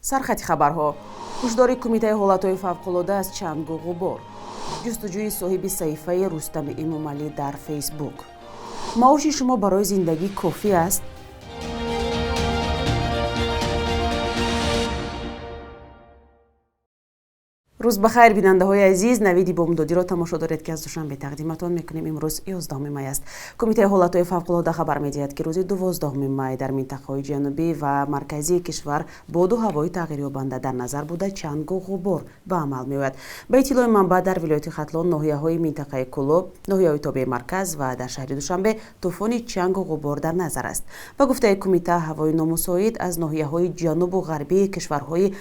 Сархати хабарҳо: ҳушдори Кумитаи ҳолатҳои фавқулода аз чангу ғубор, ҷустуҷӯи соҳиби саҳифаи Рустами Эмомалӣ дар Фейсбук. Маоши шумо барои зиндагӣ кофӣ аст? Рӯз ба хайр, бинандаҳои азиз. Навиди бомдодиро тамошо доред, ки аз Душанбе тақдиматон мекунем. Имрӯз 11 май аст. Кумитаи ҳолатҳои фавқулода хабар медиҳад, ки рӯзи 12 май дар минтақаҳои ҷанубӣ ва марказии кишвар боду ҳавои тағйирёбанда дар назар буда, чангу ғубор ба амал меояд. Ба иттилои манбаъ, дар вилояти Хатлон, ноҳияҳои минтақаи Кӯлоб, ноҳияҳои тобеи марказ ва дар шаҳри Душанбе тӯфони чангу ғубор дар назар аст. Ба гуфтаи кумита, ҳавои номусоид аз ноҳияҳои ҷанубу ғарбии кишварҳои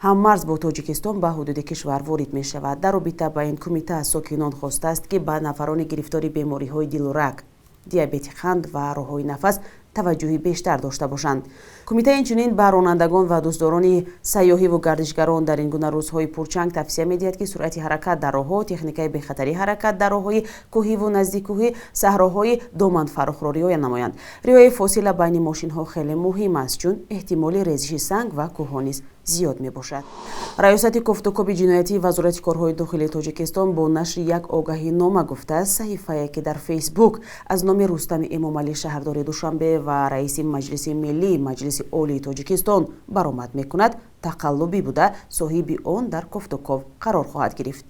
ҳаммарз бо Тоҷикистон ба ҳудуди кишвар ворид мешавад. Дар робита ба ин, кумита аз сокинон хостааст, ки ба нафарони гирифтори бемориҳои дилу раг, диабети қанд ва роҳҳои нафас таваҷҷӯҳи бештар дошта бошанд. Кумита инчунин ба ронандагон ва дӯстдорони сайёҳиву гардишгарон дар ин гуна рӯзҳои пурчанг тавсия медиҳад, ки суръати ҳаракат дар роҳҳо, техникаи бехатарии ҳаракат дар роҳҳои кӯҳиву наздиккӯҳӣ, саҳроҳои доманфарохро риоя намоянд. Риояи фосила байни мошинҳо хеле муҳим аст, чун эҳтимоли резиши санг ва кӯҳҳо низ зиёд мебошад. Раёсати кофтукоби ҷиноятии Вазорати корҳои дохилии Тоҷикистон бо нашри як огаҳинома гуфтааст, саҳифае, ки дар Фейсбук аз номи Рустами Эмомалӣ, шаҳрдори Душанбе ва раиси Маҷлиси Миллии Маҷлиси Олии Тоҷикистон, баромад мекунад, тақаллубӣ буда, соҳиби он дар кофтуков қарор хоҳад гирифт.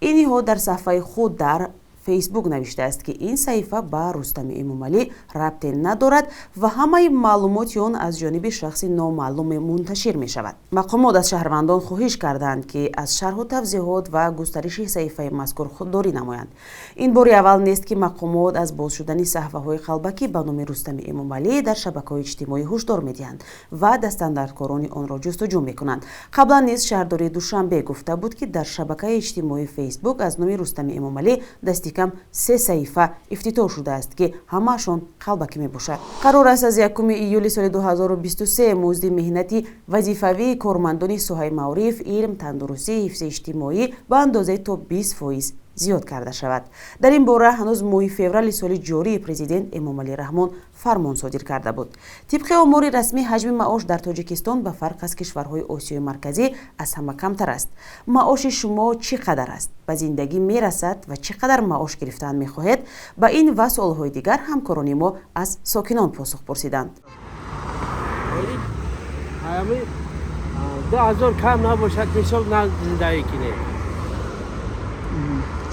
Ин ниҳод дар саҳифаи худ дар Фейсбук навиштааст, ки ин саҳифа ба Рустами Эмомалӣ рабте надорад ва ҳамаи маълумоти он аз ҷониби шахси номаълуме мунташир мешавад. Мақомот аз шаҳрвандон хоҳиш карданд, ки аз шарҳу тавзеҳот ва густариши саҳифаи мазкур худдорӣ намоянд. Ин бори аввал нест, ки мақомот аз боз шудани саҳифаҳои қалбакӣ ба номи Рустами Эмомалӣ дар шабакаҳои иҷтимоӣ ҳушдор медиҳанд ва дастандаркорони онро ҷустуҷӯ мекунанд. Қаблан низ шаҳрдории Душанбе гуфта буд, ки дар шабакаи иҷтимоии Фейсбук аз номи Рустами Эмомалӣ дасти кам се саҳифа ифтитоҳ шудааст, ки ҳамаашон қалбакӣ мебошад. Қарор аст, аз 1 июли соли 2023 музди меҳнати вазифавии кормандони соҳаи маориф, илм, тандурустӣ, ҳифзи иҷтимоӣ ба андозаи то 20% зиёд карда шавад. Дар ин бора ҳанӯз моҳи феврали соли ҷорӣ президент Эмомалӣ Раҳмон фармон содир карда буд. Тибқи омори расмӣ, ҳаҷми маош дар Тоҷикистон ба фарқ аз кишварҳои Осиёи Марказӣ аз ҳама камтар аст. Маоши шумо чӣ қадар аст? Ба зиндагӣ мерасад ва чӣ қадар маош гирифтан мехоҳед? Ба ин ва суолҳои дигар ҳамкорони мо аз сокинон посух пурсиданд. 2000 кам набошад, мисол, на зиндагӣ кинем.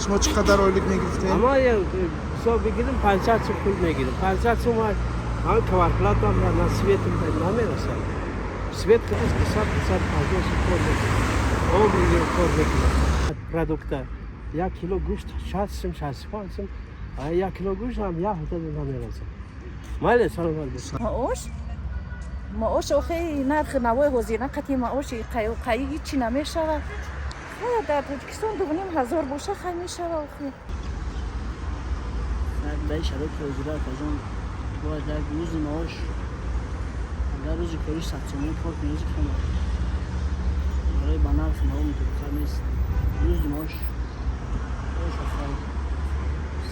Шумо чӣ қадар ойлик мегирифтед? Ама ҳисоб бигирим, 500 сум пул мегирим. 500 сум ҳам квартплатам, на светам намерасад. Свет худаш 200, 250 сум кор мекунад, об кор мекунад, продукта як кило гӯшт 60 сум, 65 сум, як кило гӯшт ҳам як ҳафта намерасад. Майли, саломат бошед. Маош охи, нархи навои ҳозира қати маоши қаи ҳичи намешавад. Дар Тоҷикистон 2500 боша, хай мешава охи. Дар шароити ҳозира, акаҷон, бояд як рӯзи маош, агар рӯзи кориш 100 сомонӣ кор кунӣ, рӯзи кам барои ба нархи наво мутобиқат нест. Рӯзи маош бошад, хай,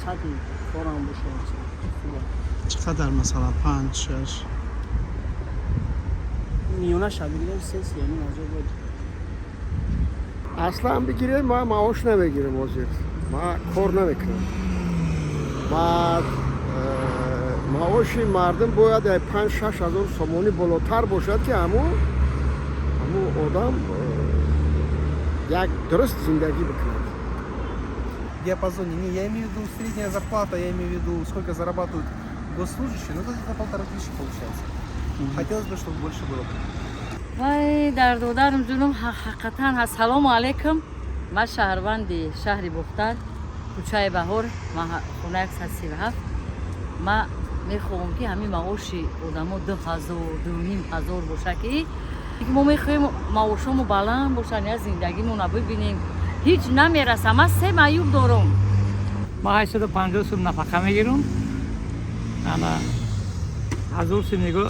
сатҳи корам бошад, хуб. Чӣ қадар, масалан, панҷ, шаш? Миёнаша бигирем, се, 3,5 ҳазор бояд. Аслан бигирем, ман маош намегирам, ҳозир ман кор намекунам. Баъд маоши мардум бояд 5-6 ҳазор сомонӣ болотар бошад, ки ҳамун одам як дуруст зиндагӣ бикунад. Диапазоне. Не, я имею в виду средняя зарплата, я имею в виду, сколько зарабатывают госслужащие, ну это где-то 1500 получается. Хотелось бы, чтобы больше было. Вай, дар додарам ҷунум, ҳақиқатан. Ассалому алайкум. Ман шаҳрванди шаҳри Бохтар, кӯчаи Баҳор, хона 137. Ман мехоҳам, ки ҳамин маоши одамо 2000, 2500 боша, ки мо мехоҳем маошомо баланд бошанд, я зиндагимона бибинем. Ҳеҷ намераса, ман се маъюб дорам. Ман 850 сум нафақа мегирам, ана 1000 сум него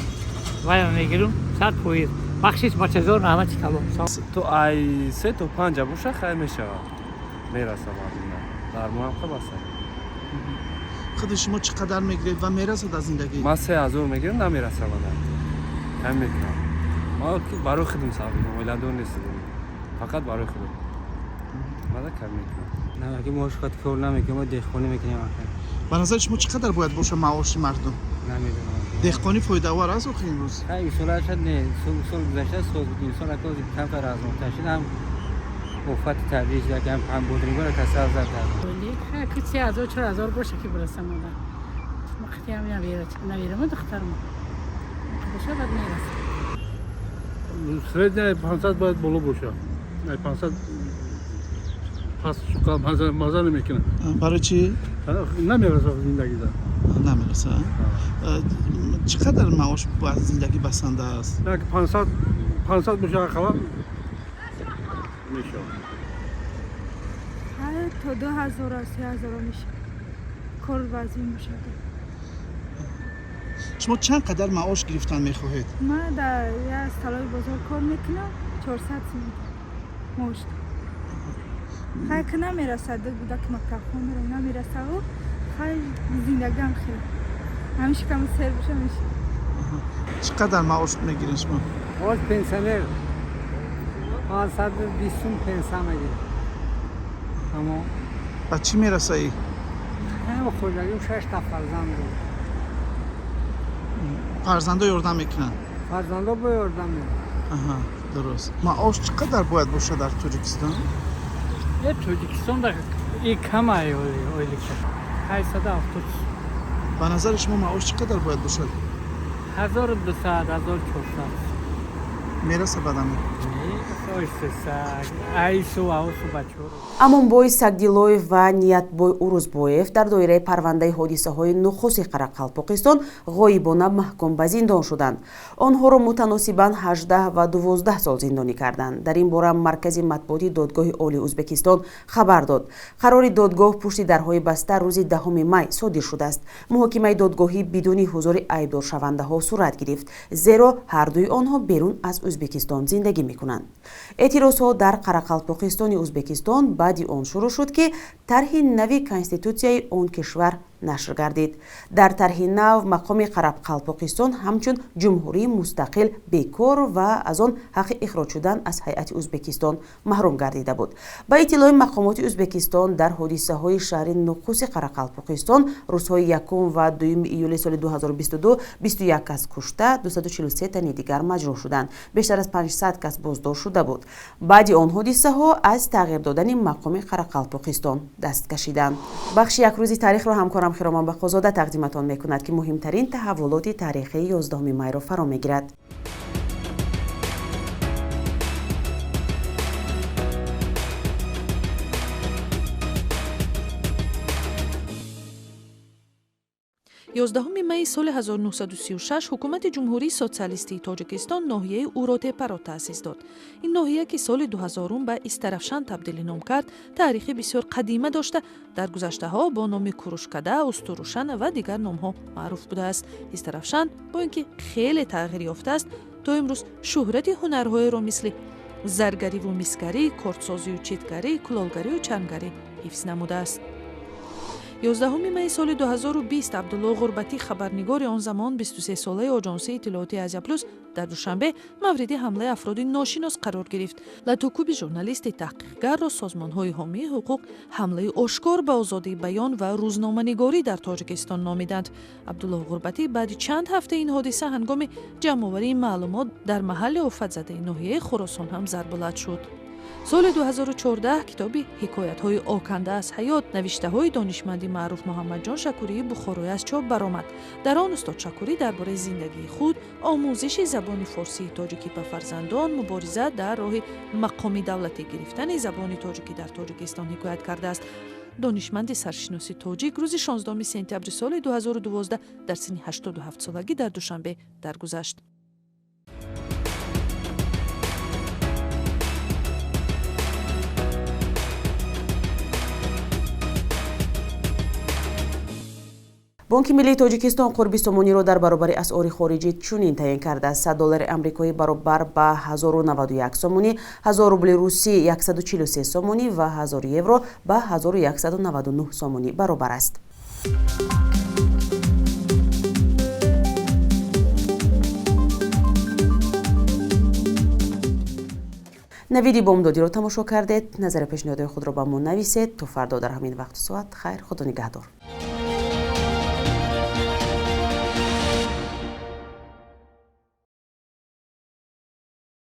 вая мегирам, 100%. Бахшиш, бачаҷон, раҳмати калом. То ай се то панҷа боша, хай, мешавад, мераса мардума дар моҳам баса. Худи шумо чӣ қадар мегиред ва мерасад аз зиндагӣ? Ман 3000 мегирам, намераса мана, кам мекунам. Ман барои худам сарф мекунам, оиладор нестам, фақат барои худам. Мада кам мекунам. На, ки маош хат кор намекунем, мо деҳқонӣ мекунем ака. Ба назари шумо чӣ қадар бояд боша маоши мардум? Намедонам. Деҳқонӣ фоидаовар аст охи имрӯз? Ха, имсола шад не, сол гузашта соз буд, имсол ака камтар арзонтар шуд, ҳам офати табиӣ шуд, ҳам ҳам бодрингоро касал зад. Ки 3000, 4000 боша ки бирасам ода. Ма қати ҳам наверама духтарма. Боша баъд мерасам. Средняя 500 бояд боло боша. 500 пас шука маза намекунад. Барои чӣ? Намераса зиндагида. Намераса? Чӣ қадар маош ба зиндагӣ басанда аст? Як 500, 500 боша ақаллан мешавад. То 2000, 3000 мешавад. Кор вазин бошад. Шумо чанд қадар маош гирифтан мехоҳед? Ман дар як столовый бозор кор мекунам, 400 сум маош. Хай ки намерасад, кӯдаки мактабхон мерам, намерасад, хай зиндагиам хеле. Ҳамин шиками сер боша мешавад. Чӣ қадар маош мегиред шумо? Маош пенсионер 520 сум пенсия мегирад. Аммо ба чӣ мерасаӣ? Ҳама хоҷагим шаш та фарзанд дорам. Фарзандо ёрдам мекунанд? Фарзандо бо ёрдам мекунанд. Аҳа, дуруст. Маош чӣ қадар бояд бошад дар Тоҷикистон? Тоҷикистон и камай ойлика. 870. Ба назари шумо маош чӣ қадар бояд бошад? 1200, 1400. Мераса баъдам? Амонбой Сагдилоев ва Ниятбой Урузбоев дар доираи парвандаи ҳодисаҳои нухуси Қарақалпоқистон ғоибона маҳкум ба зиндон шуданд. Онҳоро мутаносибан 18 ва 12 сол зиндонӣ карданд. Дар ин бора Маркази матбуоти Додгоҳи Олии Ӯзбекистон хабар дод. Қарори додгоҳ пушти дарҳои баста рӯзи 10 май содир шудааст. Муҳокимаи додгоҳӣ бидуни ҳузури айбдоршавандаҳо сурат гирифт, зеро ҳардуи онҳо берун аз Ӯзбекистон зиндагӣ мекунанд. Эътирозҳо дар Қарақалпоқистони Ӯзбекистон баъди он шурӯъ шуд, ки тарҳи нави конститутсияи он кишвар нашр гардид. Дар тарҳи нав мақоми Қарақалпоқистон ҳамчун ҷумҳурии мустақил бекор ва аз он ҳаққи ихроҷ шудан аз ҳайати Ӯзбекистон маҳрум гардида буд. Ба иттилои мақомоти Ӯзбекистон дар ҳодисаҳои шаҳри Нуқуси Қарақалпоқистон рӯзҳои 1 ва 2 июли соли 2022 21 кас кушта, 243 тани дигар маҷрӯҳ шуданд. Бештар аз 500 кас боздошт шуда буд. Баъди он ҳодисаҳо аз тағйир додани мақоми Қарақалпоқистон даст кашиданд. Бахши якрӯзи таърихро ҳамкорам Хиромон Бақозода тақдиматон мекунад, ки муҳимтарин таҳаввулоти таърихии 11 майро фаро мегирад. 11 майи соли 1936 ҳукумати Ҷумҳурии Социалистии Тоҷикистон ноҳияи Уротепаро таъсис дод. Ин ноҳия, ки соли 2000 ба Истаравшан табдили ном кард, таърихи бисёр қадима дошта, дар гузаштаҳо бо номи Курушкада, Устурушана ва дигар номҳо маъруф будааст. Истаравшан бо ин ки хеле тағйир ёфтааст, то имрӯз шӯҳрати ҳунарҳоеро мисли заргариву мисгарӣ, кортсозию читгарӣ, кулолгарию чармгарӣ ҳифз намудааст. 11 майи соли 2020 Абдулло Ғурбатӣ, хабарнигори он замон 23-солаи Оҷонсии иттилооти Азия Плюс, дар Душанбе мавриди ҳамлаи афроди ношинос қарор гирифт. Латукӯби журналисти таҳқиқгарро созмонҳои ҳомии ҳуқуқ ҳамлаи ошкор ба озодии баён ва рӯзноманигорӣ дар Тоҷикистон номиданд. Абдулло Ғурбатӣ баъди чанд ҳафта ин ҳодиса ҳангоми ҷамъоварии маълумот дар маҳалли офатзадаи ноҳияи Хуросон ҳам зарбулат шуд. Соли 2014 китоби ҳикоятҳои оканда аз ҳаёт навиштаҳои донишманди маъруф Муҳаммадҷон Шакурии Бухороӣ аз чоп баромад. Дар он устод Шакурӣ дар бораи зиндагии худ, омӯзиши забони форсии тоҷикӣ ба фарзандон, мубориза дар роҳи мақоми давлатӣ гирифтани забони тоҷикӣ дар Тоҷикистон ҳикоят кардааст. Донишманди саршиноси тоҷик рӯзи 16 сентябри соли 2012 дар синни 87 солагӣ дар Душанбе даргузашт. Бонки миллии Тоҷикистон қурби сомониро дар баробари асъори хориҷӣ чунин таъин кардааст: 100 доллари амрикоӣ баробар ба 1091 сомонӣ, 1000 рубли русӣ 143 сомонӣ ва 1000 евро ба 1199 сомонӣ баробар аст. Навиди бомдодиро тамошо кардед. Назари пешниҳодҳои худро ба мо нависед. То фардо дар ҳамин вақту соат хайр, худо нигаҳдор.